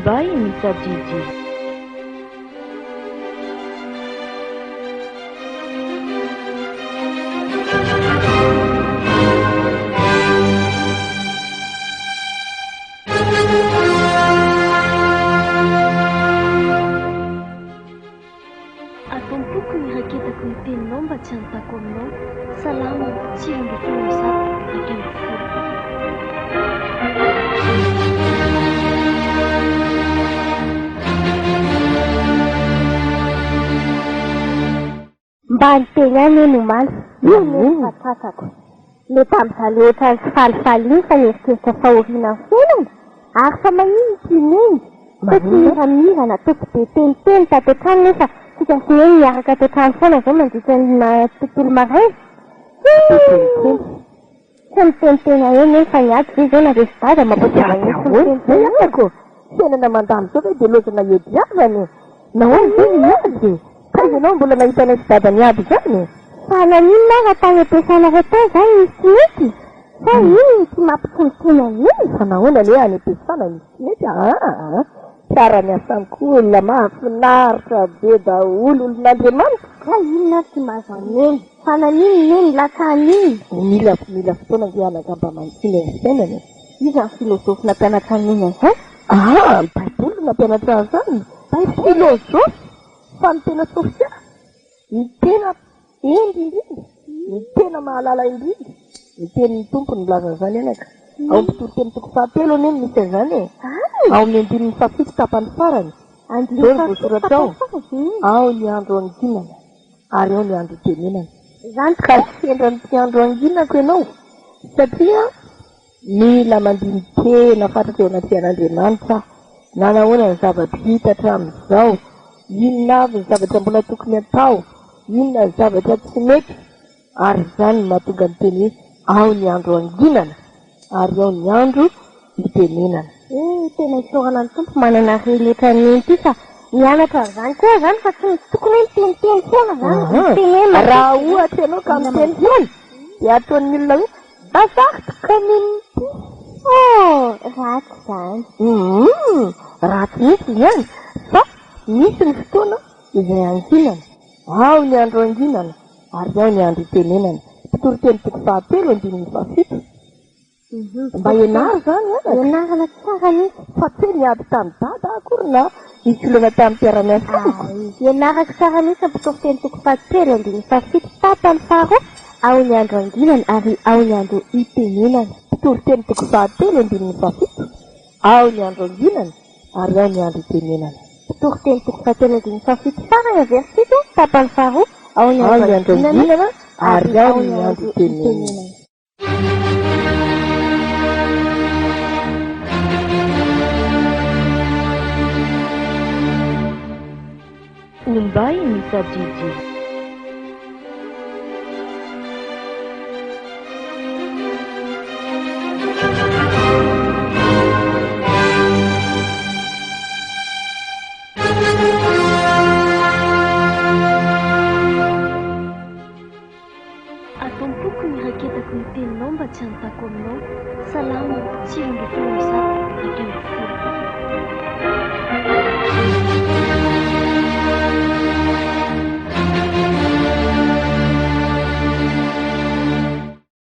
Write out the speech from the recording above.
Ombay mitadidy. Ato am-poko ny raketako ny teninao mba tsy hanontako aminao. Salamo 119. Mba niteny ihany eny omaly, io no efa tratrako. Le tamin'izaho le ohatran'ny tsy falifaly iny fa nieritreritra fahoriana ny fiainana, ary fa maninona ity neny? Toa tsy miramirana, toa tsy be teniteny tato an-trano nefa tsika sy neny miaraka ato an-trano foana izao mandritra ny tontolo maraina. Hii! Tsy miteniteny eo nefa ny ady ve izao nareo sy dada mampody Miady ahoana izay anako? Fiainana mandalo izao ve dia lozana iadiavana e? Nahoana izay ny miady e? Taiza ianao mbola nahita anay sy dada niady izany e? Fa naninona ary raha tany am-piasanareo tany izany nisy tsy nety? Sa inona no tsy mampitonitony an'iny? Fa nahoana anie any am-piasana misy tsy mety aa? Mpiara-miasa amiko olona mahafinaritra be daholo, olon'Andriamanitra. Ka inona ary ty mahazo an'i Neny? Fa naninona Neny lasa an'iny? Mila mila fotoana ange anagamba mantsina ny fiainana e. Iza ny filozofy nampianatra an'i Neny an'izany? Aa, ny baiboly no nampianatra an'izany. Baiboly? Filozofy? Fa ny tena Sofia? Ny tena hendry indrindra, ny tena mahalala indrindra, ny tenin'ny Tompo no milaza an'izany anaka. Ao amin'ny Mpitoriteny toko fahatelo anie no misy an'izany e. Ao amin'ny andininy fahafito tapany farany. Izao no voasoratra ao, Ao ny andro hanginana, ary ao ny andro hitenenana. Ka sendra ny mpiandro hanginako ianao, satria Mila mandini-tena fatratra eo anatrehan'Andriamanitra aho. Nanahoana ny zava-bita hatramin'izao? Inona avy ny zavatra mbola tokony hatao? Inona ny zavatra tsy mety? Ary izany no mahatonga ny teny hoe ao ny andro hanginana, ary ao ny andro hitenenana. Eh, tena isaorana ny Tompo manana reny ohatran'i Neny ity fa mianatra an'izany koa aho izany fa tsy tokony hoe miteniteny foana izany, miteny hoe matetika. Raha ohatra ianao ka miteny foana dia ataon'ny olona hoe Bavard commune ty. Oh! Ratsy izany. Humm! Ratsy mihitsy izany fa misy ny fotoana izay anginana. Ao ny andro anginana ary ao ny andro itenenana. Mpitoriteny toko fahatelo andininy fahafito. Mba ianaro izany anaka. Ianarana tsara mihitsy. Fa tsy hoe niady tamin'i Dada aho akory na nisy olana tamin'ny mpiara-miasa amiko. Ay, ianarako tsara mihitsy ny mpitoriteny toko fahatelo andininy fahafito tapany faharoa Ao ny andro anginana ary ao ny andro itenenana. Mpitoriteny toko fahatelo andininy fahafito, Ao ny andro anginana ary ao ny andro itenenana. Mpitoriteny toko fahatelo andininy fahafito farany averiko tapany faharoa, Ao ny andro anginana ary ao ny andro itenenana. Ombay mitadidy. Ato am-poko ny raketako ny teninao mba tsy hanontako aminao. Salamo 119.